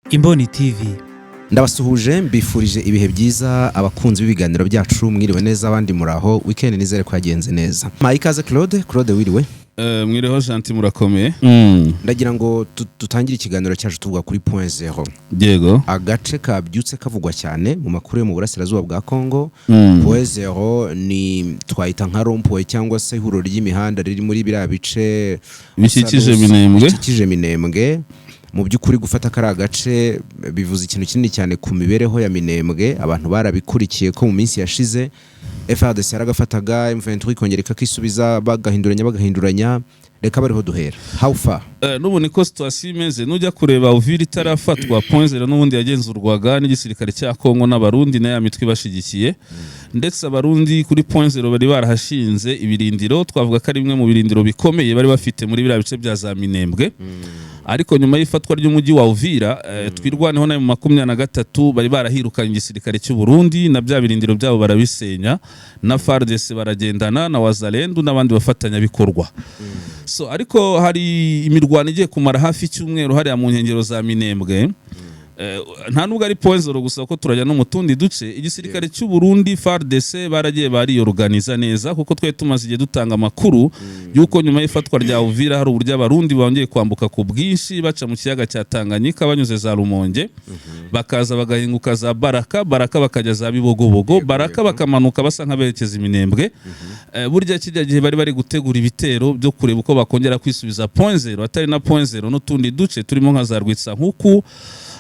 Imboni TV. Ndabasuhuje, mbifurije ibihe byiza abakunzi b'ibiganiro byacu. Mwiriwe neza, abandi muraho? Weekend nizere ko yagenze neza. Mpaye ikaze Claude. Claude, wiriwe? Mwiriho Gentil, murakomeye? Ndagira ngo dutangire ikiganiro cyacu tuvuga kuri Point Zero, agace kabyutse kavugwa cyane mu makuru yo mu burasirazuba bwa Congo. Point Zero ni twahita nka rond-point cyangwa se ihuriro ry'imihanda riri muri biriya bice bikikije Minembwe. Bikikije Minembwe. Mu by'ukuri gufata kariya gace bivuze ikintu kinini cyane ku mibereho ya Minembwe. Abantu barabikurikiye ko mu minsi yashize FARDC yaragafataga, M23 ikongera ikakisubiza, bagahinduranya bagahinduranya. Reka bariho duhera. How far? N'ubu niko situation imeze. Nujya kureba, Uvira itarafatwa, Point Zero n'ubundi yagenzurwaga n'igisirikare cya Kongo n'Abarundi na ya mitwe ibashigikiye. Ndetse Abarundi kuri Point Zero bari barahashinze ibirindiro, twavuga ko ari bimwe mu birindiro bikomeye bari bafite muri biriya bice bya za Minembwe. Ariko nyuma y'ifatwa ry'umujyi wa Uvira, Twirwaneho na 23 bari barahirukanye igisirikare cy'u Burundi na bya birindiro byabo barabisenya, na FARDC baragendana na Wazalendo n'abandi bafatanyabikorwa. So ariko hari imirwano igiye kumara hafi icyumweru hariya mu nkengero za Minembwe. Nta nubwo ari Point Zero gusa, kuko turajya no mu tundi duce. Igisirikare cy'u Burundi, FARDC, baragiye bariyoruganiza neza, kuko twari tumaze igihe dutanga amakuru y'uko nyuma y'ifatwa rya Uvira hari uburyo Abarundi bongeye kwambuka ku bwinshi, baca mu kiyaga cya Tanganyika, banyuze za Rumonge, bakaza bagahinguka za Baraka, Baraka bakajya za Bibogobogo, Baraka bakamanuka basa nk'aberekeza Iminembwe. Burya kijya gihe bari bari gutegura ibitero byo kureba uko bakongera kwisubiza Point Zero, atari na Point Zero, n'utundi duce turimo nka za Rwitsankuku.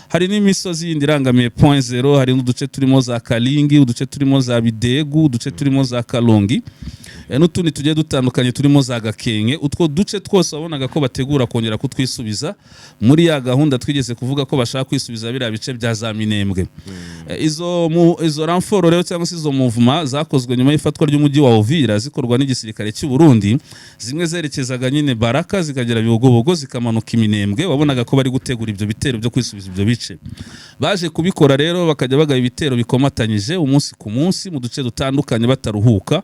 Hari n'imisozi yindi irangamiye Point Zero, hari n'uduce turimo za Kalingi, uduce turimo za Bidegu, uduce turimo za Kalongi, n'utundi tugiye dutandukanye turimo za Gakenke. Utwo duce twose wabonaga ko bategura kongera kutwisubiza muri ya gahunda twigeze kuvuga ko bashaka kwisubiza biriya bice bya za Minembwe. Izo renfort rero cyangwa se izo mouvement zakozwe nyuma y'ifatwa ry'umujyi wa Uvira, zikorwa n'igisirikare cy'u Burundi, zimwe zerekezaga nyine Baraka, zikagera Bibogobogo, zikamanuka Iminembwe. Wabonaga ko bari gutegura ibyo bitero byo kwisubiza ibyo bice. Baje kubikora rero, bakajya bagaba ibitero bikomatanyije umunsi ku munsi mu duce dutandukanye bataruhuka.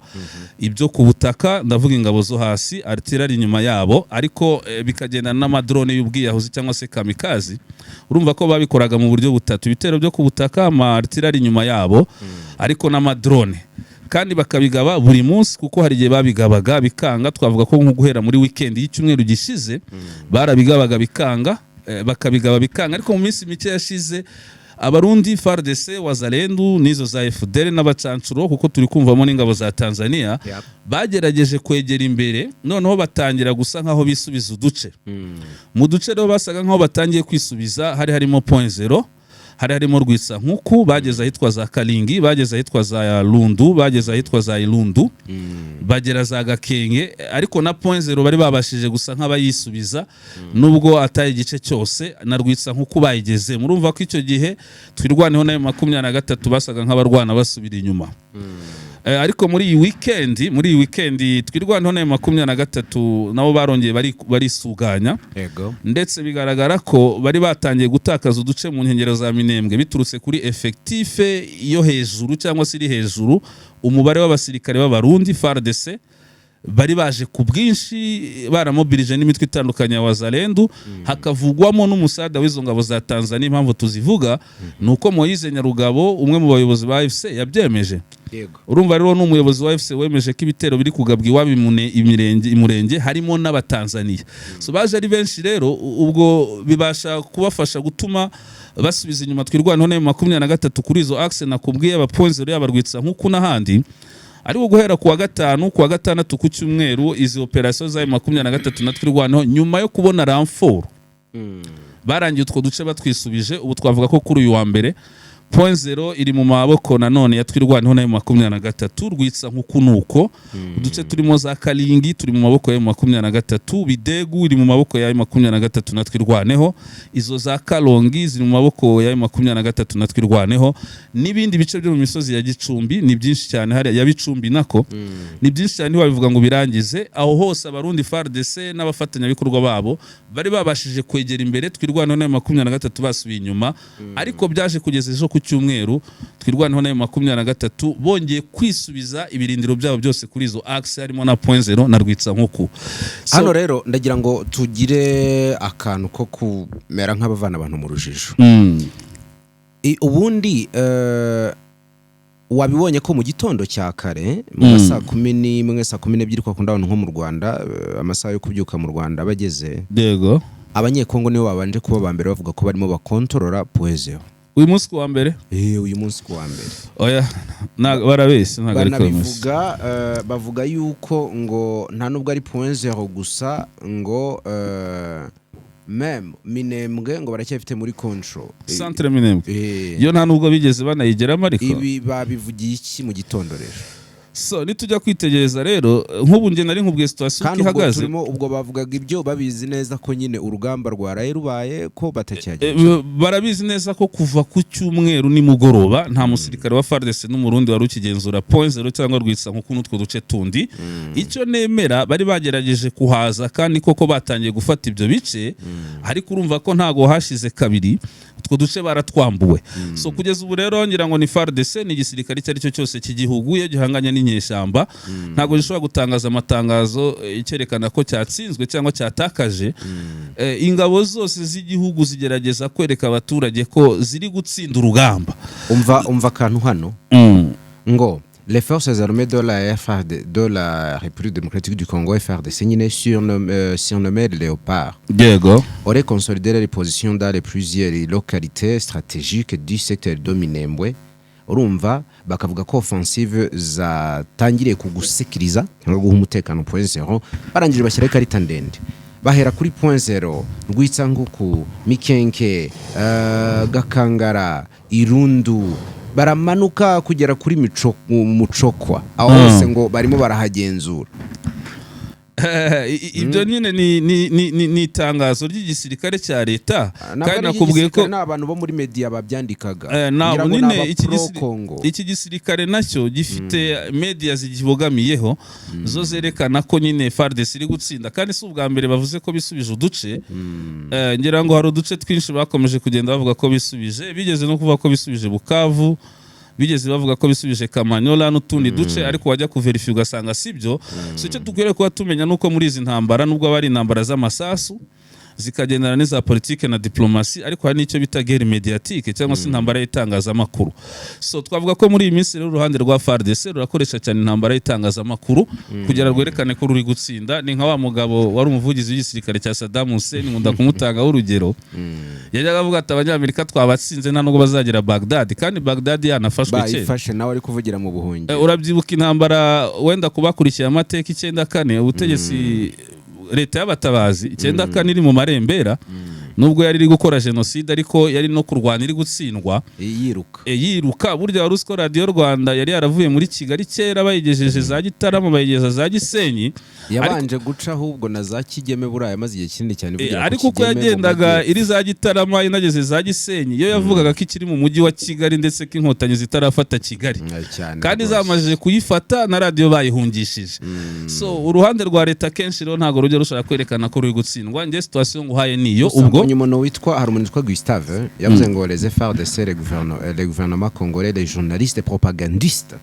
Ibyo ku butaka, ndavuga ingabo zo hasi, artillery inyuma yabo, ariko bikagendana n'amadrone y'ubwiyahuzi cyangwa se kamikazi. Urumva ko babikoraga mu buryo butatu: ibitero byo ku butaka, ama artillery inyuma yabo, ariko n'amadrone, kandi bakabigaba buri munsi, kuko hari igihe babigabaga bikanga. Twavuga ko nko guhera muri weekend y'icyumweru gishize barabigabaga bikanga, bakabigaba bikanga. Ariko mu minsi mike yashize Abarundi, FARDC, Wazalendu n'izo za FDL n'abacancuro, kuko turi kumvamo n'ingabo za Tanzania, bagerageje kwegera imbere, noneho batangira gusa nkaho bisubiza uduce. Mu duce rero basaga nkaho batangiye kwisubiza hari harimo Point Zero, hari harimo Rwitsankuku, bageze ahitwa za Kalingi, bageze ahitwa za Lundu, bageze ahitwa za Ilundu, bagera za Gakenke. Ariko na Point Zero bari babashije gusa nk'abayisubiza, nubwo atari igice cyose, na Rwitsankuku bayigeze. Murumva ko icyo gihe Twirwaneho nayo 23 basaga nk'abarwana basubira inyuma. Ariko muri iyi weekend Twirwaneho nayo 23 nabo barongeye barisuganya. Ndetse bigaragara ko bari batangiye gutakaza uduce mu nkengero za Minembwe biturutse kuri effectif yo hejuru cyangwa se iri hejuru, umubare w'abasirikare b'Abarundi, FARDC, bari baje ku bwinshi, baramobilije n'imitwe itandukanye ya Wazalendu, hakavugwamo n'umusada w'izo ngabo za Tanzania. Impamvu tuzivuga ni uko Moise Nyarugabo, umwe mu bayobozi ba AFC, yabyemeje. Urumva rero ni umuyobozi wa AFC wemeje ko ibitero biri kugabwa iwabo imirenge imurenge harimo n'Abatanzaniya. So baje ari benshi rero, ubwo bibasha kubafasha gutuma basubiza inyuma Twirwaneho na 23 kuri izo axe nakubwiye, aba Point Zero, yaba Rwitsankuku n'ahandi. Ariko guhera kuwa gatanu, kuwa gatandatu, ku cyumweru, izi operasiyo za 23 na Twirwaneho, nyuma yo kubona renfort, barangiye utwo duce batwisubije. Ubu twavuga ko kuri uyu wa mbere Point Zero iri mu maboko nanone ya Twirwaneho nayo 23. Rwitsankuku nuko, uduce turimo za Kalingi turi mu maboko ya 23, Bidegu iri mu maboko ya 23 na Twirwaneho, izo za Kalongi ziri mu maboko ya 23 na Twirwaneho, n'ibindi bice byo mu misozi ya Gicumbi. Ni byinshi cyane hariya, ya Bicumbi nako, ni byinshi cyane, ntiwabivuga ngo birangize. Aho hose Abarundi, FARDC n'abafatanyabikorwa babo bari babashije kwegera imbere, Twirwaneho na 23 basubiye inyuma. Ariko byaje kugeza ejo ku cyumweru Twirwaneho nayo 23 bongeye kwisubiza ibirindiro byabo byose kuri izo axe, harimo na Point Zero na Rwitsankuku. So, Hano rero ndagira ngo tugire akantu ko kumera nk'abavana abantu mu rujijo. Ubundi wabibonye ko mu gitondo cya kare, mu ma 11:00, 12:00, kwa kundi abantu nko mu Rwanda, amasaha yo kubyuka mu Rwanda bageze, Abanyekongo nibo babanje kuba ba mbere bavuga ko barimo bakontorora Point Zero. Uyu munsi ku wa mbere? Uyu munsi ku wa mbere. Oya, barabeshya, ntabwo ariko bimeze. Banabivuga, bavuga yuko ngo nta nubwo ari Point Zero gusa, ngo même Minembwe ngo baracyafite muri control. Centre Minembwe yo nta nubwo bigeze banayigeramo, ariko Ibi babivugiye iki mu gitondo rero? So nitujya kwitegereza rero, nk'ubu njye nari nkubwiye situation uko Kandi ubwo ihagaze. turimo, ubwo bavugaga ibyo babizi neza ko nyine urugamba rwaraye rubaye, ko batacyagera. Barabizi neza ko kuva ku cyumweru nimugoroba nta musirikare wa FARDC n'Umurundi wari ukigenzura Point Zero cyangwa Rwitsankuku n'utwo duce tundi. Icyo nemera, bari bagerageje kuhaza kandi koko batangiye gufata ibyo bice, ariko urumva ko ntago hashize kabiri utwo duce baratwambuwe. So kugeza ubu rero ngira ngo ni FARDC, ni igisirikare icyo ari cyo cyose cy'igihugu, iyo gihanganye n'inyeshyamba ntabwo gishobora gutangaza amatangazo cyerekana ko cyatsinzwe cyangwa cyatakaje. Ingabo zose z'igihugu zigerageza kwereka abaturage ko ziri gutsinda urugamba. Umva akantu hano ngo les forces armées de la FRD, de la République démocratique du Congo, FARDC nyine, surnommé Léopard, aurait consolidé les positions dans les plusieurs localités stratégiques du secteur de Minembwe. Urumva bakavuga ko offensive zatangiriye kugusekiriza cyangwa guha umutekano Point Zero. Barangije bashyiraho ikarita ndende, bahera kuri Point Zero, Rwitsankuku, Mikenke, Gakangara, Irundu, baramanuka kugera kuri Mucokwa. Aho hose ngo barimo barahagenzura. Ibyo nyine ni itangazo ry'igisirikare cya leta. Ntabwo Kandi ari nakubwiye ko igisirikare, ni abantu bo muri media babyandikaga. Ntabwo Ngira ngo ni nyine aba iki pro Congo. Iki gisirikare nacyo gifite media zikibogamiyeho, zo zerekana ko nyine FARDC iri gutsinda. Kandi si ubwa mbere bavuze ko bisubije uduce. Ngira ngo hari uduce twinshi bakomeje kugenda bavuga ko bisubije. Bigeze no kuvuga ko bisubije Bukavu, bigeze bavuga ko bisubije Kamanyola n'utundi duce, ariko wajya kuverifiya ugasanga sibyo. So icyo dukwiriye kuba tumenya nuko muri izi ntambara, nubwo aba ari intambara z'amasasu zikagendana n'iza politike na diplomasi, ariko hari n'icyo bita guerre médiatique cyangwa se intambara y'itangazamakuru. So twavuga ko muri iyi minsi rero uruhande rwa FARDC rurakoresha cyane intambara y'itangazamakuru kugira rwerekane ko ruri gutsinda. Ni nka wa mugabo wari umuvugizi w'igisirikare cya Saddam Hussein, nkunda kumutangaho urugero, yajyaga avuga ati: "Abanyamerika twabatsinze, nta nubwo bazagera Baghdad," kandi Baghdad yanafashwe kera. Bayifashe nawe ari kuvugira mu buhungiro. Urabyibuka intambara, wenda kubakurikiye amateka, 94, ubutegetsi, leta y'abatabazi 94 iri mu marembera, nubwo yari iri gukora jenoside ariko yari no kurwana iri gutsindwa. Yiruka. Yiruka. Burya wari uzi ko Radiyo Rwanda yari yaravuye muri Kigali kera, bayigejeje za Gitarama, bayigeza za Gisenyi? Yabanje guca ahubwo na za Kigeme, buriya yamaze igihe kinini cyane ivugira ku Ariko uko Kigeme mu yagendaga majyepfo. iri za Gitarama, inageze za Gisenyi, iyo yavugaga ko ikiri mu mujyi wa Kigali, ndetse ko Inkotanyi zitarafata Kigali. Cyane Kandi rwose. zamajije kuyifata, na radiyo bayihungishije. So uruhande rwa leta kenshi rero ntabwo rujya rushobora kwerekana ko ruri gutsindwa. Njye situation nguhaye niyo. Gusa Ubwo mbonye umuntu witwa, hari umuntu witwa Gustave yavuze ngo les FARDC, les gouvernements congolais, les journalistes propagandistes,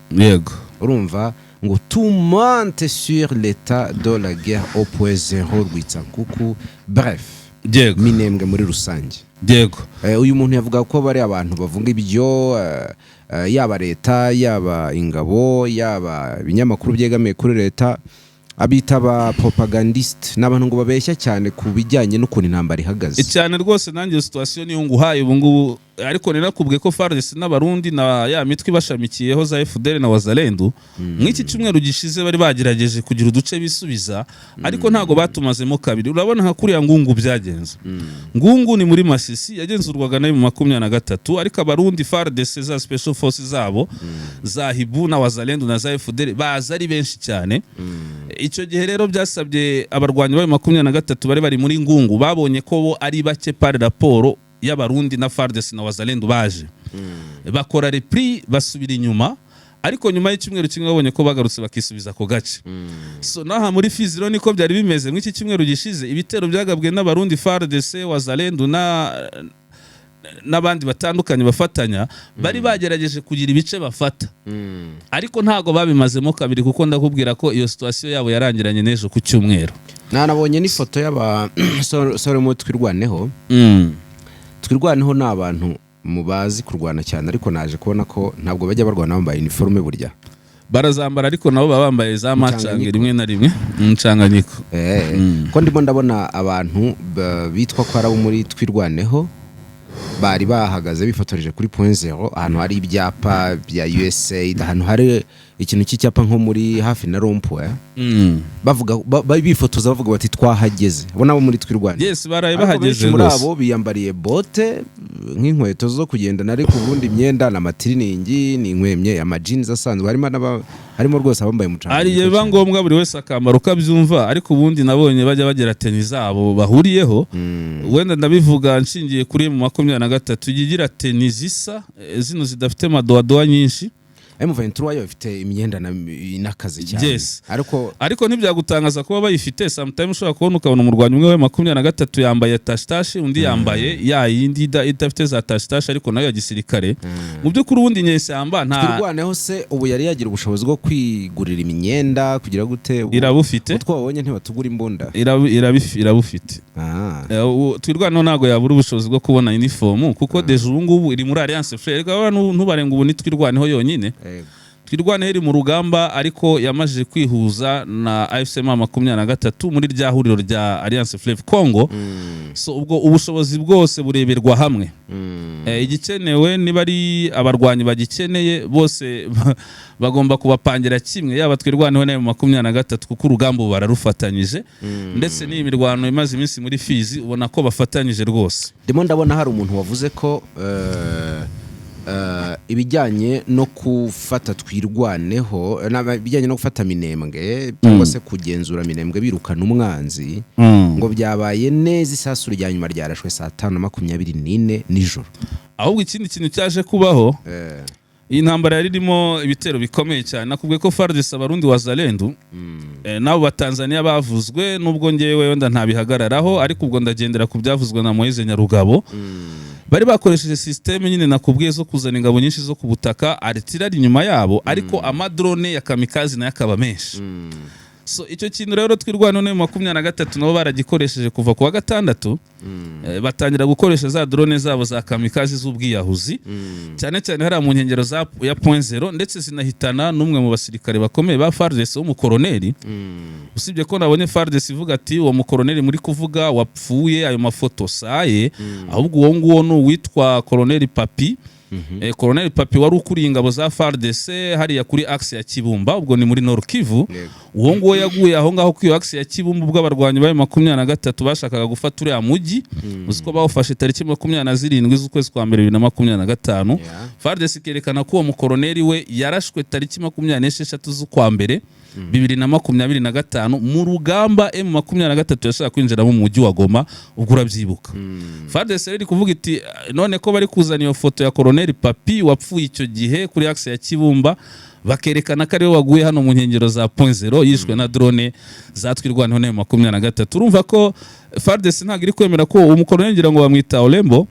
urumva ngo tout mente sur l'état de la guerre au Point Zero, Rwitsankuku, bref, Minembwe muri rusange. Uyu muntu yavuga ko bari abantu bavuga ibyo, yaba leta, yaba ingabo, yaba ibinyamakuru byegamiye kuri leta, abita ba propagandiste, ni abantu ngo babeshya cyane ku bijyanye n'ukuntu intambara ihagaze. Cyane rwose, nanjye iyo situation niyo nguhaye ubu ngubu. Ariko ninakubwiye ko FARDC n'Abarundi na ya mitwe ibashamikiyeho za FDL na Wazalendo, mw'iki cyumweru gishize bari bagerageje kugira uduce bisubiza, ariko ntago batumazemo kabiri. Urabona nka kuriya Ngungu byagenze. Ngungu ni muri Masisi, yagenzurwaga nayo mu 23, ariko Abarundi, FARDC, za special forces zabo za Hibu na Wazalendo na za FDL baza ari benshi cyane. Icyo gihe rero byasabye abarwanyi bayo 23 bari bari muri Ngungu, babonye ko bo ari bake par rapport y'Abarundi na FARDC na Wazalendo baje, bakora repli, basubira inyuma. Ariko nyuma y'icyumweru kimwe babonye ko bagarutse, bakisubiza ako gace. So naha muri Fizi rero niko byari bimeze. Muri iki cyumweru gishize ibitero byagabwe n'Abarundi, FARDC, Wazalendo na n'abandi batandukanye bafatanya bari bagerageje kugira ibice bafata, ariko ntago babimazemo kabiri, kuko ndakubwira ko iyo situation yabo yarangiranye n'ejo ku cyumweru. Nanabonye n'ifoto y'abasore mu Twirwaneho. Twirwaneho ni abantu mu bazi kurwana cyane, ariko naje kubona ko ntabwo bajya barwana bambaye uniforme burya. Barazambara, ariko nabo baba bambaye za macange. Mucanganyiko. Rimwe na rimwe umucanganyiko. Ko ndimo ndabona abantu bitwa ko ari abo muri Twirwaneho bari bahagaze bifotoreje kuri Point Zero, ahantu hari ibyapa bya USAID, ahantu hari ikintu cy'icyapa nko muri hafi na rond-point, bavuga bifotoza bavuga bati: "Twahageze." Abo nabo muri Twirwaneho. Yes, baraye Ariko bahageze benshi muri rwose. abo biyambariye bote nk'inkweto zo kugendana, ariko ubundi imyenda ni amatiriningi, ni inkwemye, amajinzi asanzwe. Harimo harimo rwose abambaye umucanga. Hari igihe biba ngombwa buri wese akambara uko abyumva, ariko ubundi nabonye bajya bagira tenue zabo bahuriyeho. Wenda ndabivuga nshingiye kuri M23, ijya igira tenue zisa, zino zidafite madowadowa nyinshi. M23 yo ifite imyenda inakaze cyane. Ariko Ariko ntibyagutangaza kuba bayifite. Sometimes ushobora kubona ukabona umurwanyi umwe wa 23 yambaye tashitashi, undi yambaye ya yindi idafite za tashitashi, ariko nayo ya gisirikare. Mu by'ukuri ubundi inyeshyamba nta Twirwaneho se ubu yari yagira ubushobozi bwo kwigurira imyenda kugira gute? Irabufite. Utwo babonye ntibatugura imbunda. Irabufite. Twirwaneho ntabwo yabura ubushobozi bwo kubona uniform, kuko déjà ubu ngubu iri muri Alliance Fleuve. Erega ntubarenga ubu ni Twirwaneho yonyine. Twirwaneho iri mu rugamba, ariko yamajije kwihuza na AFC M23 muri rya huriro rya Alliance Fleuve Congo. So ubwo ubushobozi bwose bureberwa hamwe. Igikenewe niba ari abarwanyi bagikeneye bose bagomba kubapangira kimwe, yaba Twirwaneho na 23, kuko urugamba ubu bararufatanyije. Ndetse n'iyi mirwano imaze iminsi muri Fizi, ubona ko bafatanyije rwose. Ndimo ndabona hari umuntu wavuze ko ibijyanye no gufata Twirwaneho, ibijyanye no gufata Minembwe cyangwa se kugenzura Minembwe birukana umwanzi, ngo byabaye neza, isasu rya nyuma ryarashwe saa 5:24 nijoro. Ahubwo ikindi kintu cyaje kubaho, iyi ntambara yari irimo ibitero bikomeye cyane. Nakubwiye ko FARDC, Abarundi, Wazalendu, n'abo Batanzania bavuzwe, nubwo ngewe wenda ntabihagararaho, ariko ubwo ndagendera ku byavuzwe na Moise Nyarugabo, bari bakoresheje système nyine nakubwiye zo kuzana ingabo nyinshi zo ku butaka, artillery inyuma yabo, ariko amadrone ya kamikazi nayo akaba menshi. So icyo kintu rero Twirwaneho 23 nabo baragikoresheje kuva ku wa gatandatu. Batangira gukoresha za drone zabo za kamikazi z'ubwiyahuzi, cyane cyane hariya mu nkengero za ya Point Zero, ndetse zinahitana n'umwe mu basirikare bakomeye ba FARDC w'umukoroneri. Usibye ko nabonye FARDC ivuga ati: "Uwo mukoroneri muri kuvuga wapfuye, ayo mafoto saye, ahubwo uwo nguwo ni uwitwa Koroneri Papi." Koroneri Papi wari ukuriye ingabo za FARDC hariya kuri axe ya Kibumba, ubwo ni muri Nord Kivu. Uwo nguwo yaguye aho ngaho kuri iyo axe ya Kibumba ubwo abarwanyi ba 23 bashakaga gufata uriya mujyi. Uzi ko bawufashe tariki 27 z'ukwezi kwa mbere 2025. FARDC ikerekana ko uwo mukoroneri we yarashwe tariki 26 z'ukwa mbere 2025 mu rugamba M23 yashaka kwinjiramo mu mujyi wa Goma, ubwo urabyibuka. FARDC rero iri kuvuga iti: "None ko bari kuzana iyo foto ya koroneri Papi wapfuye icyo gihe kuri axe ya Kibumba, bakerekana ko ariwe waguye hano mu nkengero za Point Zero yishwe na drone za Twirwaneho na 23." Urumva ko FARDC ntabwo iri kwemera ko uwo mukoroneri, ngira ngo bamwita Olembo,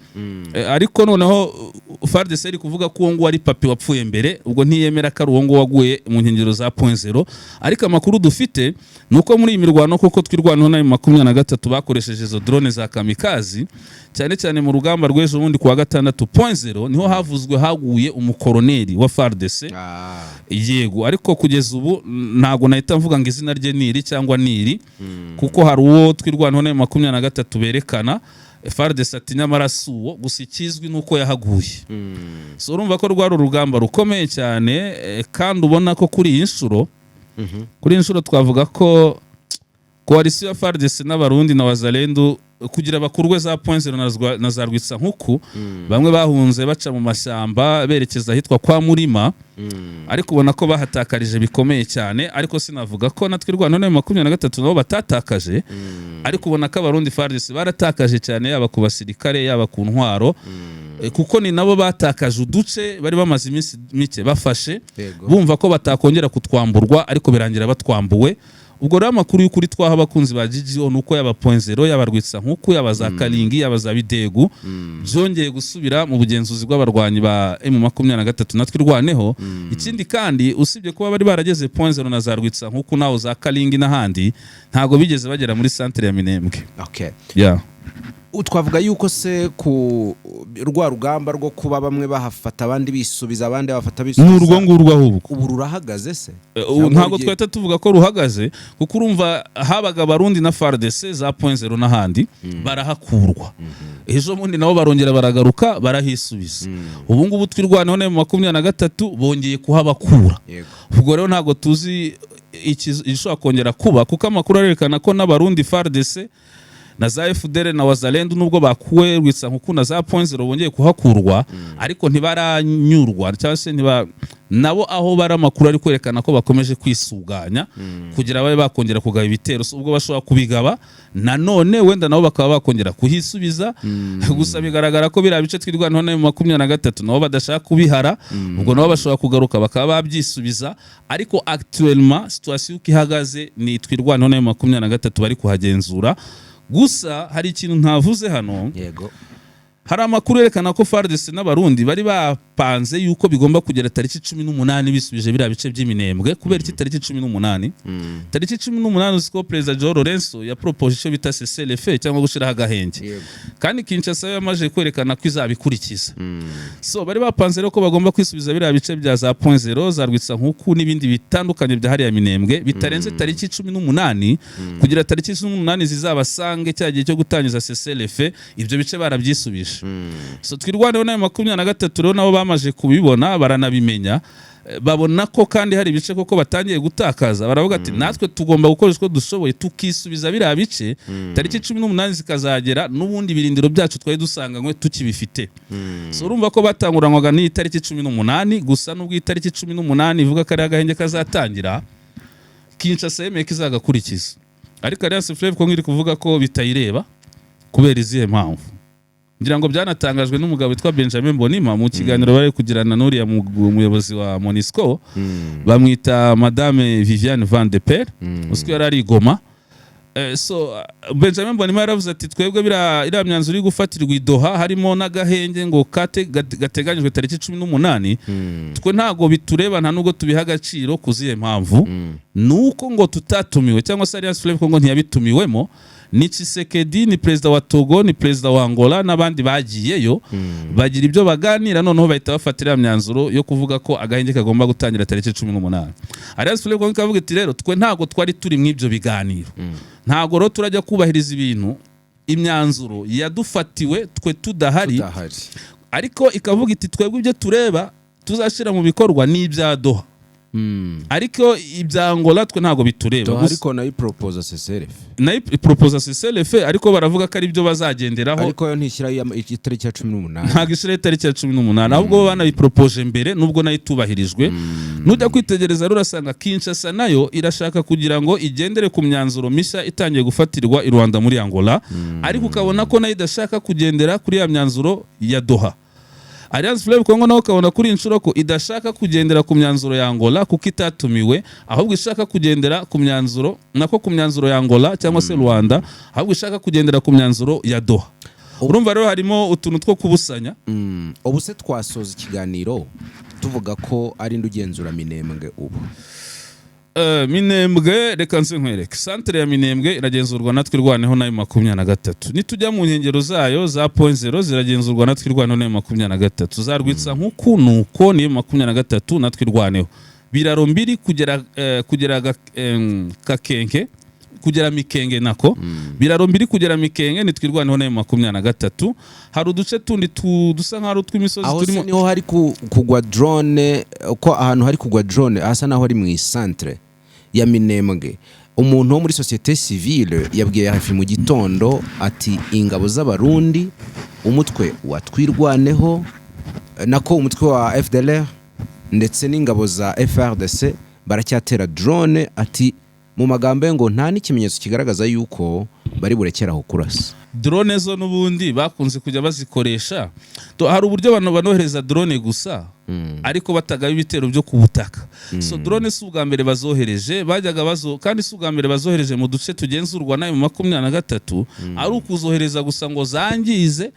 ariko noneho FARDC iri kuvuga ko uwo nguwo ari Papi wapfuye mbere, ubwo ntiyemera ko ari uwo nguwo waguye mu nkengero za Point Zero. Ariko amakuru dufite ni uko muri iyi mirwano koko Twirwaneho na 23 bakoresheje izo drone za kamikazi, cyane cyane mu rugamba rw'ejo bundi ku wa gatandatu. Point Zero niho havuzwe haguye umukoroneri wa FARDC. Yego, ariko kugeza ubu ntabwo nahita mvuga ngo izina rye ni iri cyangwa ni iri, kuko hari uwo Twirwaneho na 23 berekana, FARDC ati nyamara si uwo. Gusa ikizwi ni uko yahaguye. So urumva ko rwari urugamba rukomeye cyane, kandi ubona ko kuri iyi nshuro twavuga ko coalition ya FARDC n'Abarundi na Wazalendu kugira bakurwe za Point Zero na za Rwitsankuku, bamwe bahunze baca mu mashyamba berekeza ahitwa kwa Murima, ariko ubona ko bahatakarije bikomeye cyane. Ariko sinavuga ko natwe Rwanda none 23 nabo batatakaje, ariko ubona ko Abarundi, FARDC baratakaje cyane, yaba ku basirikare, yaba ku ntwaro, kuko ni nabo batakaje uduce bari bamaze iminsi mike bafashe, bumva ko batakongera kutwamburwa, ariko birangira batwambuwe. Ubwo rero amakuru y'ukuri twaha abakunzi ba GGO ni uko yaba Point Zero, yaba Rwitsankuku, yaba za Kalingi, yaba za Bidegu, byongeye gusubira mu bugenzuzi bw'abarwanyi ba M23 na Twirwaneho. Ikindi kandi, usibye kuba bari barageze Point Zero na za Rwitsankuku naho za Kalingi n'ahandi, ntago bigeze bagera muri centre ya Minembwe. Yeah. Twavuga yuko se ku rwa rugamba rwo kuba bamwe bahafata, abandi bisubiza, abandi bafata Ni bisubiza, urwo ngurwo ahubwo. ubu rurahagaze se? Ubu Cyangwa ntabwo twahita tuvuga ko ruhagaze, kuko urumva habaga Abarundi na FARDC za Point Zero n'ahandi, barahakurwa. Ejo bundi nabo barongera baragaruka barahisubiza. Ubu ngubu Twirwaneho na 23 bongeye kuhabakura. Ubwo rero ntabwo tuzi igishobora kongera kuba, kuko amakuru arerekana ko n'Abarundi, FARDC na za FDL na Wazalendo, nubwo bakuwe Rwitsankuku na za Point Zero bongeye kuhakurwa, ariko ntibaranyurwa cyangwa se ntiba nabo aho bari. Amakuru ari kwerekana ko bakomeje kwisuganya kugira babe bakongera kugaba ibitero. So, ubwo bashobora kubigaba nanone, wenda nabo bakaba bakongera kuhisubiza. Gusa bigaragara ko biriya bice Twirwaneho na 23 nabo badashaka kubihara. Ubwo nabo bashobora kugaruka bakaba babyisubiza, ariko actuellement situation uko ihagaze ni Twirwaneho na 23 bari kuhagenzura. Gusa hari ikintu ntavuze hano. Hari amakuru yerekana ko FARDC n'Abarundi bari bapanze yuko bigomba kugera tariki 18 bisubije biriya bice by'Iminembwe. Kubera iki tariki 18? Tariki 18, uzi ko Perezida João Lourenço yapropoje icyo bita cessez-le-feu cyangwa gushyiraho agahenge, kandi Kinshasa yo yamaze kwerekana ko izabikurikiza. So bari bapanze rero ko bagomba kwisubiza biriya bice bya za Point Zero, za Rwitsankuku n'ibindi bitandukanye bya hariya Minembwe bitarenze tariki 18, kugira tariki 18 zizabasange cya gihe cyo gutangiza cessez-le-feu ibyo bice barabyisubije. So Twirwaneho nayo 23 rero nabo bamaze kubibona, baranabimenya. Babona ko kandi hari ibice koko batangiye gutakaza, baravuga ati: "Natwe tugomba gukoresha uko dushoboye tukisubiza biriya bice, tariki 18 zikazagera n'ubundi birindiro byacu twari dusanganywe tukibifite." So urumva ko batanguranwaga n'iyi tariki 18. Gusa nubwo iyi tariki 18 ivuga ko ari agahenge kazatangira, Kinshasa yemeye ko izagakurikiza, ariko Alliance Fleuve Congo iri kuvuga ko bitayireba. Kubera izihe mpamvu? Ngira ngo byanatangajwe n'umugabo witwa Benjamin Mbonimpa mu kiganiro bari kugirana n'uriya muyobozi wa MONUSCO, bamwita Madame Viviane Van de Per, uzwi yari ari i Goma. So Benjamin Mbonimpa yaravuze ati: "Twebwe iriya myanzuro iri gufatirwa i Doha, harimo n'agahenge ngo gateganyijwe tariki 18, twe ntabwo bitureba, nta nubwo tubiha agaciro." Ku zihe mpamvu? Nuko ngo tutatumiwe, cyangwa se Alliance Fleuve Congo ntiyabitumiwemo. Ni Tshisekedi, ni perezida wa Togo, ni perezida wa Angola n'abandi bagiyeyo, bagira ibyo baganira, noneho bahita bafata iriya myanzuro yo kuvuga ko agahenge kagomba gutangira tariki 18. Alliance Fleuve Congo ikavuga iti: "Rero twe ntabwo twari turi mu ibyo biganiro, ntabwo rero turajya kubahiriza ibintu, imyanzuro yadufatiwe twe tudahari." Tudahari. Ariko ikavuga iti: "Twebwe ibyo tureba tuzashyira mu bikorwa ni ibya Doha, ariko ibya Angola twe ntabwo bitureba." Doha Gusa- ariko nayo iporopoza cessez-le-feu. Nayo iporopoza cessez-le-feu, ariko baravuga ko ari byo bazagenderaho. Ariko yo ntishyiraho itariki ya 18. Ntabwo ishyiraho itariki ya 18, ahubwo bo banabiporopoje mbere, nubwo nayo itubahirijwe. Nujya kwitegereza rero urasanga Kinshasa nayo irashaka kugira ngo igendere ku myanzuro mishya itangiye gufatirwa i Rwanda muri Angola, ariko ukabona ko nayo idashaka kugendera kuri ya myanzuro ya Doha. Alliance Fleuve Congo nawe ukabona kuri iyi nshuro ko idashaka kugendera ku myanzuro ya Angola kuko itatumiwe, ahubwo ishaka kugendera ku myanzuro, nako ku myanzuro ya Angola cyangwa se Rwanda, ahubwo ishaka kugendera ku myanzuro ya Doha. Urumva rero harimo utuntu two kubusanya. Ubu se twasoza ikiganiro tuvuga ko ari nde ugenzura Minembwe ubu? Minembwe, reka nze nkwereke. Centre ya Minembwe iragenzurwa na Twirwaneho nayo 23. Nitujya mu nkengero zayo za Point Zero, ziragenzurwa na Twirwaneho nayo 23. Za Rwitsankuku nuko, niyo 23 na Twirwaneho. Biraro Mbiri kugera Kakenke, kugera Mikenge, nako Biraro Mbiri kugera Mikenge ni Twirwaneho nayo 23. Hari uduce tundi dusa nk'aho ari utw'imisozi Aho se turimo. niho hari kugwa drone? Ko ahantu hari kugwa drone hasa naho ari mu isantere ya Minembwe. Umuntu wo muri société civile yabwiye hafi mu gitondo ati: "Ingabo z'Abarundi, umutwe wa Twirwaneho, nako umutwe wa FDLR ndetse n'ingabo za FARDC baracyatera drone." Ati mu magambo ye ngo nta n'ikimenyetso kigaragaza yuko bari burekere aho kurasa. Drone zo n'ubundi bakunze kujya bazikoresha. Hari uburyo abantu banohereza drone gusa ariko batagaba ibitero byo ku butaka. So drone si ubwa mbere bazohereje, bajyaga bazo, kandi si ubwa mbere bazohereje mu duce tugenzurwa nayo mu 23, ari ukuzohereza gusa ngo zangize,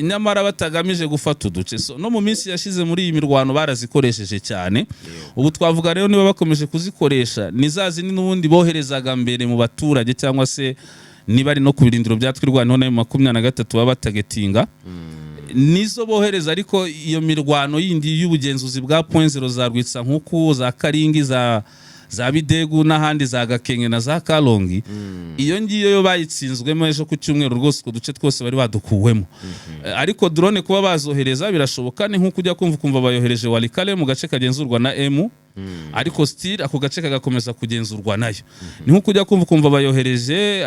nyamara batagamije gufata uduce. So no mu minsi yashize muri iyi mirwano barazikoresheje cyane. Ubu twavuga rero niba bakomeje kuzikoresha, ni za zindi n'ubundi boherezaga mbere mu baturage, cyangwa se niba ari no ku birindiro bya Twirwaneho nayo 23 baba batagetinga, nizo bohereza. Ariko iyo mirwano yindi y'ubugenzuzi bwa Point Zero, za Rwitsankuku, za Karingi, za Bidegu n'ahandi, za Gakenke na za Karongi, iyo ngiyo yo bayitsinzwemo ejo ku cyumweru rwose, utwo duce twose bari badukuwemo. Ariko drone kuba bazohereza birashoboka. Ni nk'uko ujya kumva ukumva bayohereje Walikale mu gace kagenzurwa na M, ariko still ako gace kagakomeza kugenzurwa nayo. Ni nk'uko ujya kumva ukumva bayohereje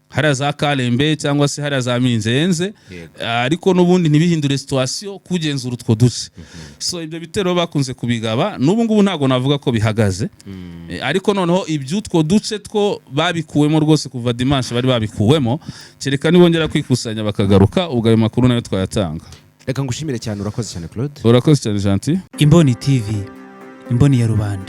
hariya za Karembe cyangwa se hariya za Minzenze, ariko n'ubundi ntibihindure situation kugenzura utwo duce. So ibyo bitero bakunze kubigaba, n'ubu ngubu ntabwo navuga ko bihagaze. Ariko noneho iby'utwo duce two babikuwemo rwose, kuva dimanche bari babikuwemo, kereka nibongera kwikusanya bakagaruka, ubwo ayo makuru nayo twayatanga. Reka ngushimire cyane, urakoze cyane, Claude. Urakoze cyane, Gentil. Imboni TV, imboni ya rubanda.